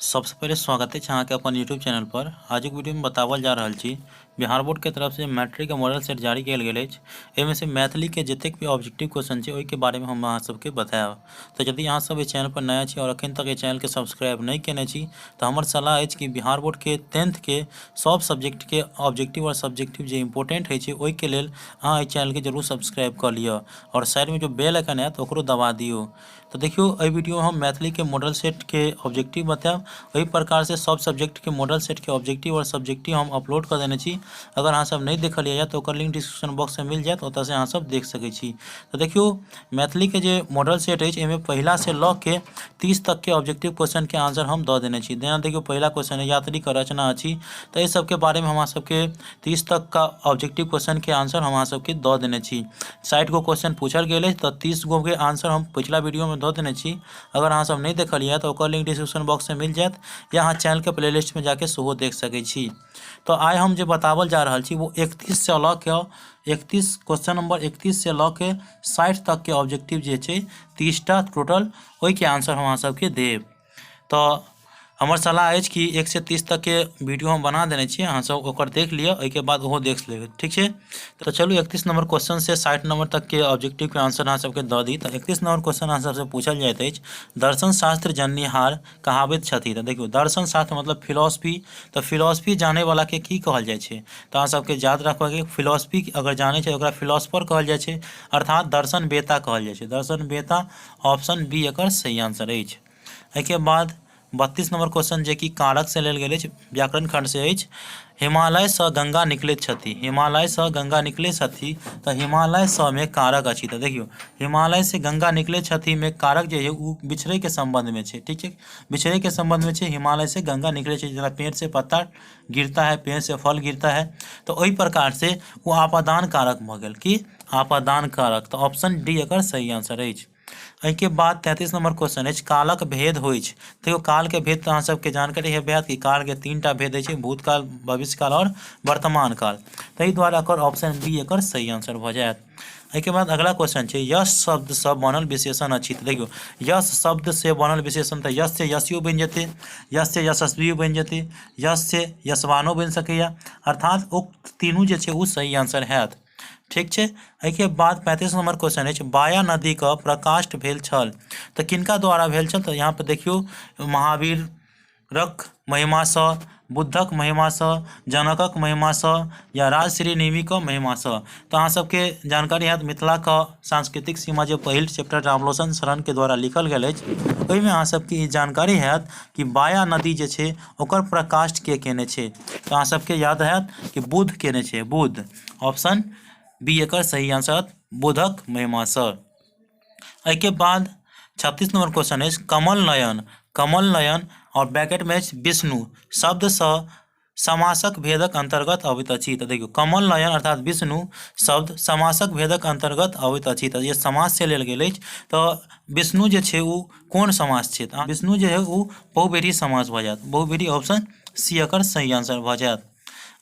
सबसँ पहिले स्वागत अछि अहाँके अपन यूट्यूब चैनल पर। आजुक वीडियोमे बताओल जा रहल छी बिहार बोर्डके तरफसँ मैट्रिकके मॉडल सेट जारी कयल गेल अछि। एहिमे से मैथिलीके जतेक भी ऑब्जेक्टिव क्वेश्चन छै ओहिके बारेमे हम अहाँ सबके बतायब। तऽ यदि अहाँ सब एहि चैनल पर नया छी आओर अखन तक एहि चैनलके सब्सक्राइब नहि केने छी तऽ हमर सलाह अछि कि बिहार बोर्डके टेंथके सब सब्जेक्टके ऑब्जेक्टिव आओर सब्जेक्टिव जे इम्पोर्टेंट होइ छै ओहिके लेल अहाँ एहि चैनलके जरूर सब्सक्राइब कऽ लिअ आओर साइडमे जो बेल आइकन आयत ओकरो दबा दियौ। तऽ देखियौ एहि वीडियोमे हम मैथिलीके मॉडल सेटके ऑब्जेक्टिव बतायब। एहि प्रकारसँ सब सब्जेक्टके मॉडल सेटके ऑब्जेक्टिव आओर सब्जेक्टिव हम अपलोड कऽ देने छी। अगर अहाँ सब नहि देखलियै तऽ ओकर लिंक डिस्क्रिप्शन बॉक्समे मिल जायत, ओतऽसँ अहाँ सब देख सकै छी। तऽ देखियौ मैथिलीके जे मॉडल सेट अछि एहिमे पहिलासँ लऽ के 30 तकके ऑब्जेक्टिव क्वेश्चनके आंसर हम दऽ देने छी। जेना देखियौ पहिला क्वेश्चन है यात्रीके रचना अछि, तऽ एहि सबके बारेमे हमरा सबके 30 तकके ऑब्जेक्टिव क्वेश्चनके आंसर हम अहाँ सबके दऽ देने छी। 60 गो क्वेश्चन पूछल गेल अछि तऽ 30 गो के आंसर हम पिछला वीडियोमे दऽ देने छी। अगर अहाँ सब नहि देखलियै तऽ ओकर लिंक डिस्क्रिप्शन बॉक्समे मिल जायत या अहाँ चैनलके प्लेलिस्टमे जाके सेहो देख सकै छी। तऽ आइ हम जे बताबल जा रहल छी वो 31 से लऽ के 31 क्वेश्चन नंबर 31 से लऽ के 60 तकके ऑब्जेक्टिव जे छै 30टा टोटल ओहिके आंसर हम अहाँ सबके देब। तऽ हमर सलाह अछि कि 1 से 30 तकके वीडियो हम बना देने छी, अहाँ सब ओकर देख लिअ, ओहिके बाद ओहो देख लेबै, ठीक छै। तऽ चलू 31 नंबर क्वेश्चन से 60 नंबर तकके ऑब्जेक्टिवके आंसर अहाँ सबके दऽ दी। तऽ 31 नंबर क्वेश्चन अहाँ सबसँ पूछल जाइत अछि दर्शन शास्त्र जननिहार कहाबैत छथि। तऽ देखियौ दर्शन शास्त्र मतलब फिलोसफी, तऽ फिलोसफी जानैवलाके की कहल जाइ छै? तऽ अहाँ सबके याद रखबाक फिलोसफी अगर जानै छै ओकरा फिलोसफर कहल जाइ छै, अर्थात दर्शन वेता कहल जाइ छै। दर्शन वेता ऑप्शन बी एकर सही आंसर अछि। एहिके बाद 32 नंबर क्वेश्चन जे कि कारक से लेल गेल अछि, व्याकरण खंड से अछि, हिमालयसँ गंगा निकलैत छथि। हिमालयसँ गंगा निकलैत छथि तऽ हिमालयसँ मे कारक अछि। तऽ देखियौ हिमालयसँ गंगा निकलैत छथि मे कारक जे है ओ बिछड़ैके सम्बन्धमे छै, ठीक छै, बिछड़ैके सम्बन्धमे छै। हिमालयसँ गंगा निकलै छै, जेना पेड़ से पत्ता गिरता है, पेड़ से फल गिरता है, तऽ ओहि प्रकार से ओ आपादान कारक भऽ गेल। की आपादान कारक? तऽ ऑप्शन डी एकर सही आंसर अछि। एहिके बाद 33 नंबर क्वेश्चन अछि कालक भेद होइछ। देखियौ कालके भेद तऽ अहाँ सबके जानकारी हेबे हैत कि कालके 3टा भेद होइ छै, भूतकाल, भविष्यकाल आओर वर्तमान काल। ताहि दुआरे एकर ऑप्शन बी एकर सही आंसर भऽ जायत। एहिके बाद अगला क्वेश्चन छै यश शब्दसँ बनल विशेषण अछि। तऽ देखियौ यश शब्द से बनल विशेषण तऽ यश से यशियो बनि जेतै, यश से यशस्वियो बनि जेतै, यश से यशवानो बनि सकैए, अर्थात ओ तीनू जे छै ओ सही आंसर हैत, ठीक छै। एहिके बाद 35 नंबर क्वेश्चन अछि बाया नदीके प्रकाष्ठ भेल छल, तऽ किनका द्वारा भेल छल? तऽ यहाँ पर देखियौ महावीरक महिमासँ, बुद्धक महिमासँ, जनकक महिमासँ या राजश्री निमिके महिमासँ। तऽ अहाँ सबके जानकारी हैत मिथिलाके सांस्कृतिक सीमा जे पहिल चैप्टर रामलोचन शरणके द्वारा लिखल गेल अछि ओहिमे अहाँ सबके ई जानकारी हैत कि बाया नदी जे छै ओकर प्रकाष्ठ के केने छै। तऽ अहाँ सबके याद हैत कि बुद्ध केने छै, बुद्ध। ऑप्शन बी एकर सही आंसर बुद्धक महिमासँ। एहिके बाद 36 नंबर क्वेश्चन अछि कमल नयन, कमल नयन और ब्रैकेट में अछि विष्णु शब्दसँ समासक भेदक अंतर्गत अबैत अछि। तऽ देखियौ कमल नयन अर्थात विष्णु शब्द समासक भेदक अंतर्गत अबैत अछि। तऽ ये समास से लेल गेल अछि। तऽ विष्णु जे छै ओ कोन समास छै? तऽ विष्णु जे है ओ बहुव्रीहि समास भऽ जायत, बहुव्रीहि ऑप्शन सी एकर सही आंसर भऽ जायत।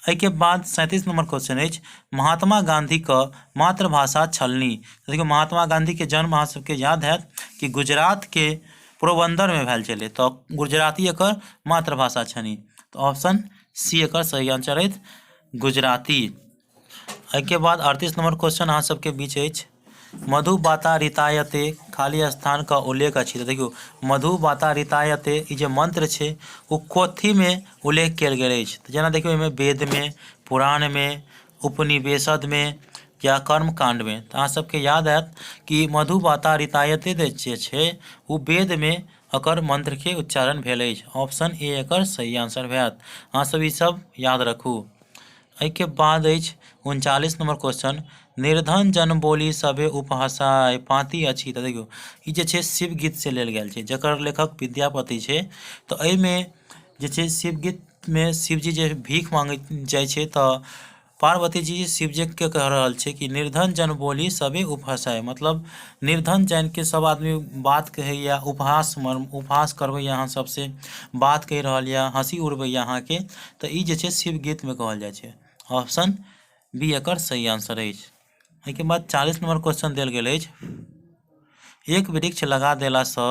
एहिके बाद 37 नंबर क्वेश्चन अछि महात्मा गांधीके मातृभाषा छलनि। देखियौ महात्मा गांधीके जन्म अहाँ सबके याद हैत कि गुजरातके पोरबन्दरमे भेल छलै, तऽ गुजराती एकर मातृभाषा छनि। तऽ ऑप्शन सी एकर सही आंसर अछि गुजराती। एहिके बाद 38 नंबर क्वेश्चन अहाँ सबके बीच अछि मधुबाता रितायते खाली स्थान का उल्लेख अछि। तऽ देखियौ मधुबाता रितायते ई जे मंत्र छै ओ कथीमे उल्लेख कयल गेल अछि? तऽ जेना देखियौ एहिमे वेदमे, पुराणमे, उपनिवेशदमे या कर्मकाण्डमे। तऽ अहाँ सबके याद हैत कि मधुबाता रितायते जे छै ओ वेदमे एकर मंत्रके उच्चारण भेल अछि। ऑप्शन ए एकर सही आंसर हैत। अहाँ सब ई सब याद रखू। एहिके बाद अछि 39 नंबर क्वेश्चन निर्धन जन बोली सभे उपहसाय पाँति अछि। तऽ देखियौ ई जे छै शिव गीत से लेल गेल छै जकर लेखक विद्यापति छै। तऽ एहिमे जे छै शिव गीतमे शिवजी जे भीख मांगै जाइ छै तऽ पार्वती जी शिवजीके कह रहल छै कि निर्धन जन बोली सभे उपहसाय, मतलब निर्धन जनके सब आदमी बात कहैया, उपहास उपहास करबैया, अहाँ सबसे बात कहि रहल यऽ, हँसी उड़बैया अहाँके। तऽ ई जे छै शिव गीतमे कहल जाइ छै। ऑप्शन बी एकर सही आंसर अछि। एहिके बाद 40 नंबर क्वेश्चन देल गेल अछि एक वृक्ष लगा देलासँ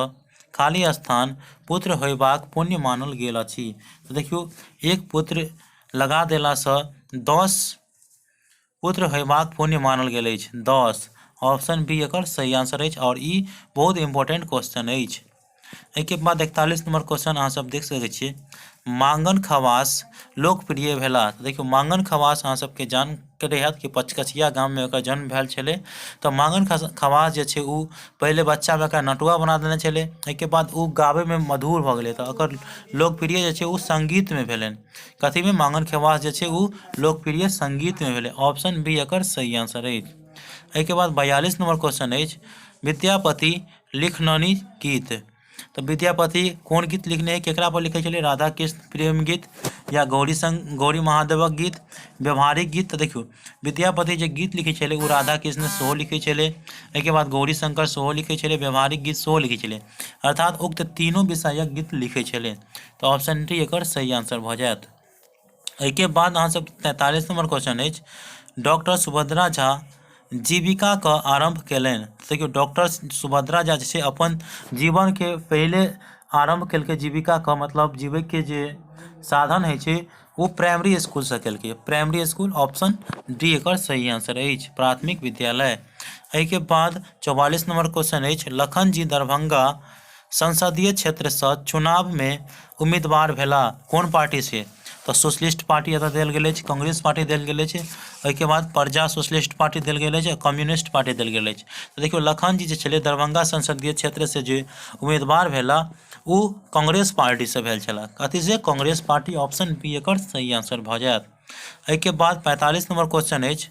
खाली स्थान पुत्र होयबाक पुण्य मानल गेल अछि। तऽ देखियौ, एक पुत्र लगा देलासँ 10 पुत्र होयबाक पुण्य मानल गेल अछि। 10 ऑप्शन बी एकर सही आंसर अछि आओर ई बहुत इम्पोर्टेंट क्वेश्चन अछि। एहिके बाद 41 नंबर क्वेश्चन अहाँ सब देख सकै छियै, मांगन खवास लोकप्रिय भेला। देखियौ, मांगन खवास अहाँ सबके जानकारी हैत कि पचकछिया गाममे ओकर जन्म भेल छलै। तऽ मांगन खवास जे छै ओ पहिले बच्चामे एकरा नटुआ बना देने छलै। एहिके बाद ओ गाबैमे मधुर भऽ गेलै, तऽ एकर लोकप्रिय जे छै ओ संगीतमे भेलनि। कथीमे? मांगन खवास जे छै ओ लोकप्रिय संगीतमे भेलै। ऑप्शन बी एकर सही आंसर अछि। एहिके बाद 42 नंबर क्वेश्चन अछि, विद्यापति लिखलनि गीत। तऽ विद्यापति कोन गीत लिखने है, केकरा पर लिखै छलै? राधा कृष्ण प्रेम गीत या गौरी संग गौरी महादेवक गीत, व्यवहारिक गीत। तऽ देखियौ, विद्यापति जे गीत लिखै छलै ओ राधा कृष्ण सेहो लिखै छलै, एहिके बाद गौरी शंकर सेहो लिखै छलै, व्यवहारिक गीत सेहो लिखै छलै, अर्थात उक्त तीनू विषयक गीत लिखै छलै। तऽ ऑप्शन डी एकर सही आंसर भऽ जायत। एहिके बाद अहाँ सब 43 नंबर क्वेश्चन अछि, डॉक्टर सुभद्रा झा जीविका के आरंभ केलनि। देखियौ, डॉक्टर सुभद्रा झा जे छै अपन जीवन के पहिले आरंभ केलकै जीविका के, मतलब जीवै के जे साधन होइ छै ओ प्राइमरी स्कूल से केलकै। प्राइमरी स्कूल ऑप्शन डी एकर सही आंसर अछि, प्राथमिक विद्यालय। एहिके बाद 44 नंबर क्वेश्चन अछि, लखन जी दरभंगा संसदीय क्षेत्रसँ चुनावमे उम्मीदवार भेलाह कोन पार्टीसँ? तऽ सोशलिस्ट पार्टी एतऽ देल गेल अछि, कांग्रेस पार्टी देल गेल अछि, ओहिके बाद प्रजा सोशलिस्ट पार्टी देल गेल अछि, कम्युनिस्ट पार्टी देल गेल अछि। तऽ देखियौ, लखन जी जे छलै दरभंगा संसदीय क्षेत्रसँ जे उम्मीदवार भेलाह ओ कांग्रेस पार्टीसँ भेल छलाह। कथीसँ? कांग्रेस पार्टी। ऑप्शन बी एकर सही आंसर भऽ जायत। एहिके बाद 45 नंबर क्वेश्चन अछि,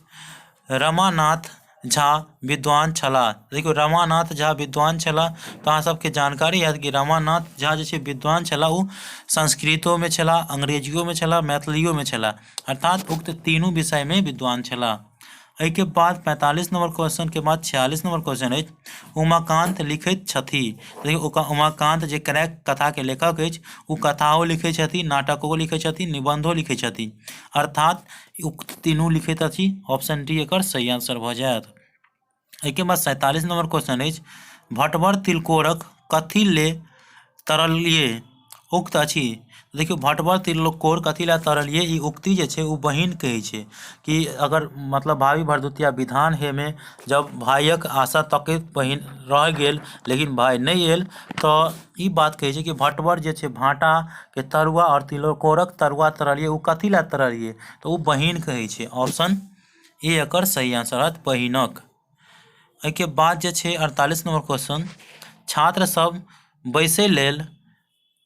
रमानाथ झा विद्वान छलाह। देखियौ, रमानाथ झा विद्वान छलाह तऽ अहाँ सबके जानकारी हैत कि रमानाथ झा जे छै विद्वान छलाह, ओ संस्कृतोमे छलाह, अंग्रेजियोमे छलाह, मैथिलियोमे छलाह, अर्थात उक्त तीनू विषयमे विद्वान छलाह। एहिके बाद 45 नंबर क्वेश्चन के बाद 46 नंबर क्वेश्चन अछि, उमाकांत लिखैत छथि। देखियौ, उमाकांत जे क्रैक कथाके लेखक अछि ओ कथाओ लिखै छथि, नाटको लिखै छथि, निबंधो लिखै छथि, अर्थात उक्त तीनू लिखैत अछि। ऑप्शन डी एकर सही आंसर भऽ जायत। एहिके बाद 47 नंबर क्वेश्चन अछि, भटवर तिलकोरक कथी ले तरलिए उक्त अछि। देखियौ, भटवर तिलकोर कथी लए तरलिए ई उक्ति जे छै ओ बहिन कहै छै कि अगर मतलब भावी भरदुतिया विधान हेमे जब भाइयक आशा तकैत बहिन रहि गेल लेकिन भाय नहि आयल, तऽ ई बात कहै छै कि भटवर जे छै भाँटाके तरुआ आओर तिलकोरक तरुआ तरलियै ओ कथी लए तरलियै, तऽ ओ बहिन कहै छै। ऑप्शन ए एकर सही आंसर होयत, बहिनक। एहिके बाद जे छै 48 नंबर क्वेश्चन, छात्र सब बैसै लेल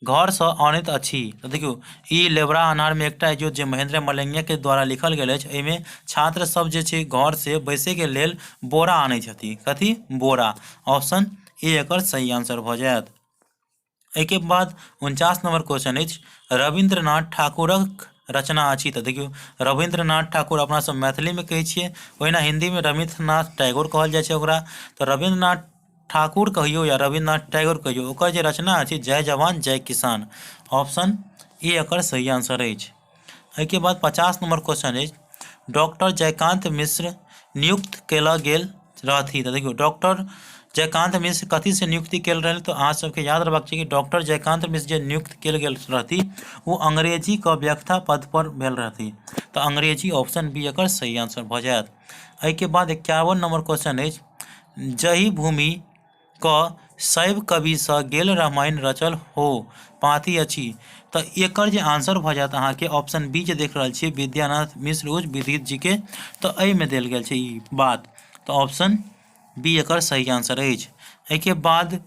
घरसँ अनैत अछि। तऽ देखियौ, ई लेबरा अनारमे एकटा जो जे महेंद्र मलंगियाके द्वारा लिखल गेल अछि, एहिमे छात्र सब जे छै घरसँ बैसैके लेल बोरा आनै छथि। कथी? बोरा। ऑप्शन ए एकर सही आंसर भऽ जायत। एहिके बाद 49 नंबर क्वेश्चन अछि, रविन्द्रनाथ ठाकुरक रचना अछि। तऽ देखियौ, रविन्द्रनाथ ठाकुर अपना सब मैथिलीमे कहै छियै, ओहिना हिन्दीमे रविन्द्रनाथ टैगोर कहल जाइ छै ओकरा। तऽ रविन्द्रनाथ ठाकुर कहियौ या रविन्द्रनाथ टैगोर कहियौ, ओकर जे रचना अछि जय जवान जय किसान। ऑप्शन ए एकर सही आंसर अछि। एहिके बाद 50 नंबर क्वेश्चन अछि, डॉक्टर जयकांत मिश्र नियुक्त कयल गेल रहथि। तऽ देखियौ, डॉक्टर जयकांत मिश्र कथीसँ नियुक्ति कयल रहल? तऽ अहाँ सबके याद रखबाक छै कि डॉक्टर जयकांत मिश्र जे नियुक्त कयल गेल रहथि ओ अंग्रेजीके व्याख्या पद पर भेल रहथि। तऽ अंग्रेजी ऑप्शन बी एकर सही आंसर भऽ जायत। एहिके बाद 51 नंबर क्वेश्चन अछि, जहि भूमि क शैव कविसँ गेल रामायण रचल हो पाँति अछि। तऽ एकर जे आंसर भऽ जायत अहाँके ऑप्शन बी जे देख रहल छियै विद्यानाथ मिश्र उच्च विदित जीके, तऽ एहिमे देल गेल छै ई बात, तऽ ऑप्शन बी एकर सही आंसर अछि। एहिके बाद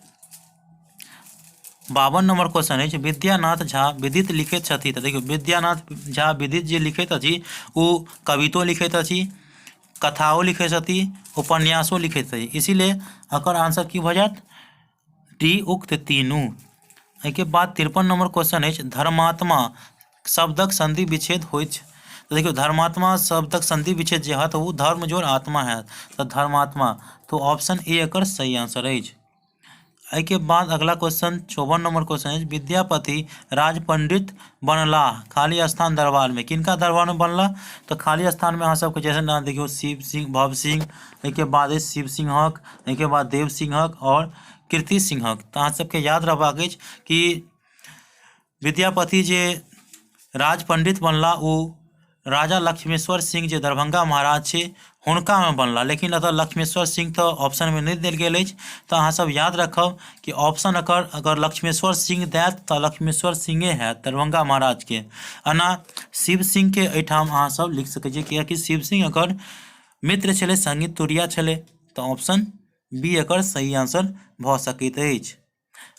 52 नंबर क्वेश्चन अछि, विद्यानाथ झा विदित लिखैत छथि। तऽ देखियौ, विद्यानाथ झा विदित जे लिखैत अछि ओ कवितो लिखैत अछि, कथाओ लिखै छथि, उपन्यासो लिखैत छथि, इसीलिए एकर आंसर की भऽ जायत? डी उक्त तीनू। एहिके बाद 53 नंबर क्वेश्चन अछि, धर्मात्मा शब्दक संधि विच्छेद होइत। तऽ देखियौ, धर्मात्मा शब्दक संधि विच्छेद जे होयत ओ धर्म जोड़ आत्मा होयत, तऽ धर्मात्मा, तऽ ऑप्शन ए एकर सही आंसर अछि। एहिके बाद अगला क्वेश्चन 54 नंबर क्वेश्चन अछि, विद्यापति राजपंडित बनलाह खाली स्थान दरबार में। किनका दरबार में बनला? तो खाली स्थान में अहाँ सबके जैसे नाम देखियौ शिव सिंह, भव सिंह, एहिके बाद अछि शिव सिंहक, एहिके बाद देव सिंहक और कीर्ति सिंहक। तऽ अहाँ सबके याद रखबाक अछि कि विद्यापति जे राजपंडित बनला ओ राजा लक्ष्मेश्वर सिंह जे दरभंगा महाराज छै हुनकामे बनला, लेकिन एतऽ लक्ष्मेश्वर सिंह तऽ ऑप्शनमे नहि देल गेल अछि। तऽ अहाँ सब याद रखब कि ऑप्शन एकर अगर लक्ष्मेश्वर सिंह देत तऽ लक्ष्मेश्वर सिंहे हैत दरभंगा महाराजके। एना शिव सिंहके एहिठाम अहाँ सब लिख सकै छियै, किएकि शिव सिंह एकर मित्र छलै, संगी तुरिया छलै। तऽ ऑप्शन बी एकर सही आंसर भऽ सकैत अछि।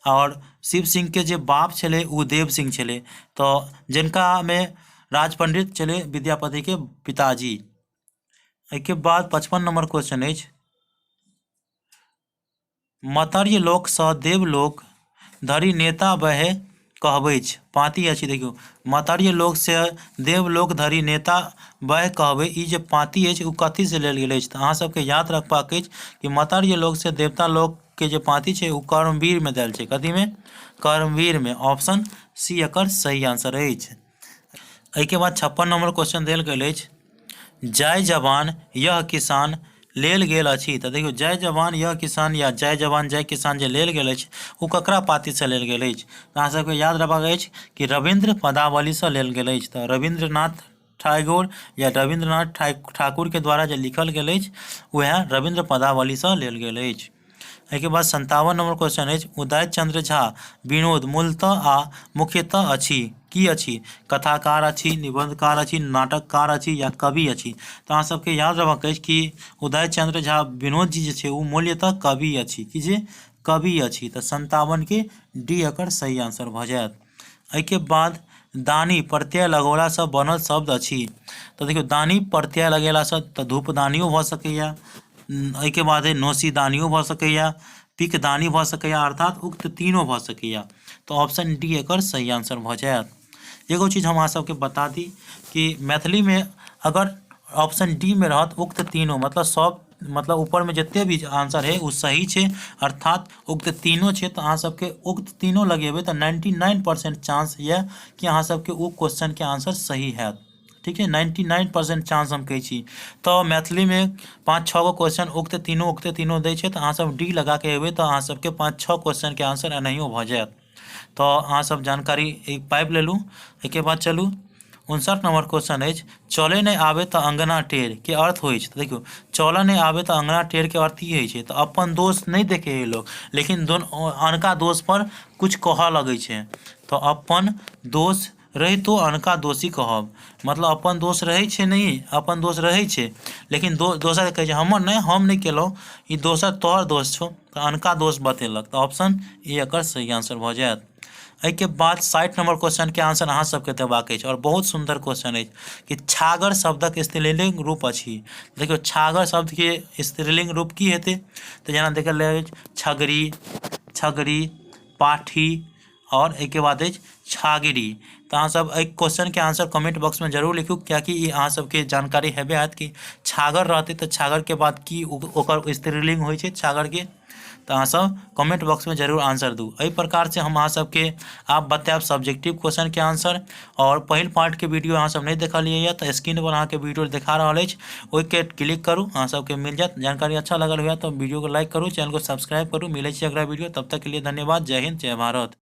आओर शिव सिंहके जे बाप छलै ओ देव सिंह छलै, तऽ जिनकामे राजपंडित छलै विद्यापतिके पिताजी। एहिके बाद 55 नंबर क्वेश्चन अछि, मर्त्य लोकसँ देवलोक धरि नेता वएह कहबैछ। पाँति अछि देखियौ, मर्त्य लोकसँ देवलोक धरि नेता वएह कहबै, ई जे पाँति अछि ओ कथीसँ लेल गेल अछि? तऽ अहाँ सबके याद रखबाक अछि कि मर्त्य लोकसँ देवता लोक के जे पाँति छै ओ कर्मवीर में देल छै। कथी में? कर्मवीर में। ऑप्शन सी एकर सही आंसर अछि। एहिके बाद 56 नंबर क्वेश्चन देल गेल अछि, जय जवान यह किसान लेल गेल अछि। तऽ देखियौ जय जवान यह किसान या जय जवान जय किसान जे लेल गेल अछि ओ ककरा पाँतिसँ लेल गेल अछि? तऽ अहाँ सबके याद रखबाक अछि कि रविन्द्र पदावलीसँ लेल गेल अछि। तऽ रविन्द्रनाथ टैगोर या रविन्द्रनाथ ठाकुर के द्वारा जे लिखल गेल अछि वएह रविन्द्र पदावलीसँ लेल गेल अछि। एहिके बाद 57 नंबर क्वेश्चन अछि, उदय चंद्र झा विनोद मूलतः आ मुख्यतः अछि की अछि? कथाकार अछि, निबंधकार अछि, नाटककार अछि या कवि अछि? तऽ अहाँ सबके याद रखबाक अछि कि उदय चंद्र झा विनोद जी जे छै ओ मूलतः कवि अछि। की जे कवि अछि। तऽ 57 के डी एकर सही आंसर भऽ जायत। एहिके बाद दानी प्रत्यय लगौलासँ बनल शब्द अछि। तऽ देखियौ दानी प्रत्यय लगेलासँ तऽ धूपदानियो भऽ सकैए, एहिके बाद नोसीदानियो भऽ सकैए, पिकदानी भऽ सकैए, अर्थात उक्त तीनो भऽ सकैए। तऽ ऑप्शन डी एकर सही आंसर भऽ जायत। एगो चीज हम अहाँ सबके बता दी कि मैथिलीमे अगर ऑप्शन डी में रहत उक्त तीनों, मतलब सब, मतलब ऊपर में जते भी आंसर है ओ सही छै, अर्थात उक्त तीनों छै, तऽ अहाँ सबके उक्त तीनों लगेबै तऽ 99% चांस यऽ कि अहाँ सबके ओ क्वेश्चन के आंसर सही हैत। ठीक है, 99% चांस हम कहै छी। तऽ मैथिलीमे 5-6 गो क्वेश्चन उक्त तीनों दै छै, तऽ अहाँ सब डी लगा के एबै तऽ अहाँ सबके 5-6 क्वेश्चन के आंसर एनाहियो भऽ जायत। तऽ अहाँ सब जानकारी एक पाबि लेलहुँ। एहिके बाद चलू 59 नंबर क्वेश्चन अछि, चले नहि आबे तऽ अंगना टेढ़ के अर्थ होइ छै। तऽ देखियौ चलऽ नहि आबे तऽ अंगना टेढ़ के अर्थ ई होइ छै, तऽ अपन दोष नहि देखे है लोग, लेकिन दोनों अनका दोष पर कुछ कहऽ लगै छै। तऽ अपन दोष रहितो अनका दोषी कहब, मतलब अपन दोष रहै छै नहि, अपन दोष रहै छै लेकिन दोसर कहै छै हमर नहि, हम नहि केलहुँ, ई दोसर तोहर दोष छौ, तऽ अनका दोष बतेलक। तऽ ऑप्शन ए एकर सही आंसर भऽ जायत। एहिके बाद 60 नंबर क्वेश्चन के आंसर अहाँ सबके देबाक अछि और बहुत सुंदर क्वेश्चन अछि कि छागर शब्दक स्त्रीलिंग रूप अछि। देखियौ छागर शब्द के स्त्रीलिंग रूप की हेतै? तऽ जेना देखल अछि छगरी, छगरी, पाठी और एहिके बाद अछि छागरी। तऽ अहाँ सब एहि क्वेश्चन के आंसर कमेंट बॉक्स में जरूर लिखू, कियाकि ई अहाँ सबके जानकारी हेबे हैत कि छागर रहतै तऽ छागर के बाद की ओकर स्त्रीलिंग होइ छै छागर के। तऽ अहाँ सब कमेंट बॉक्स में जरूर आंसर दू। एहि प्रकार से हम अहाँ सबके आब बतायब सब्जेक्टिव क्वेश्चन के आंसर। और पहिल पार्ट के वीडियो अहाँ सब नहि देखलियै यऽ तऽ स्क्रीन पर अहाँके वीडियो देखा रहल अछि, ओहिके क्लिक करू, अहाँ सबके मिल जायत। जानकारी अच्छा लगल हुए तऽ वीडियो को लाइक करू, चैनल को सब्सक्राइब करू। मिलै छी अगला वीडियो, तब तक के लिए धन्यवाद। जय हिंद, जय भारत।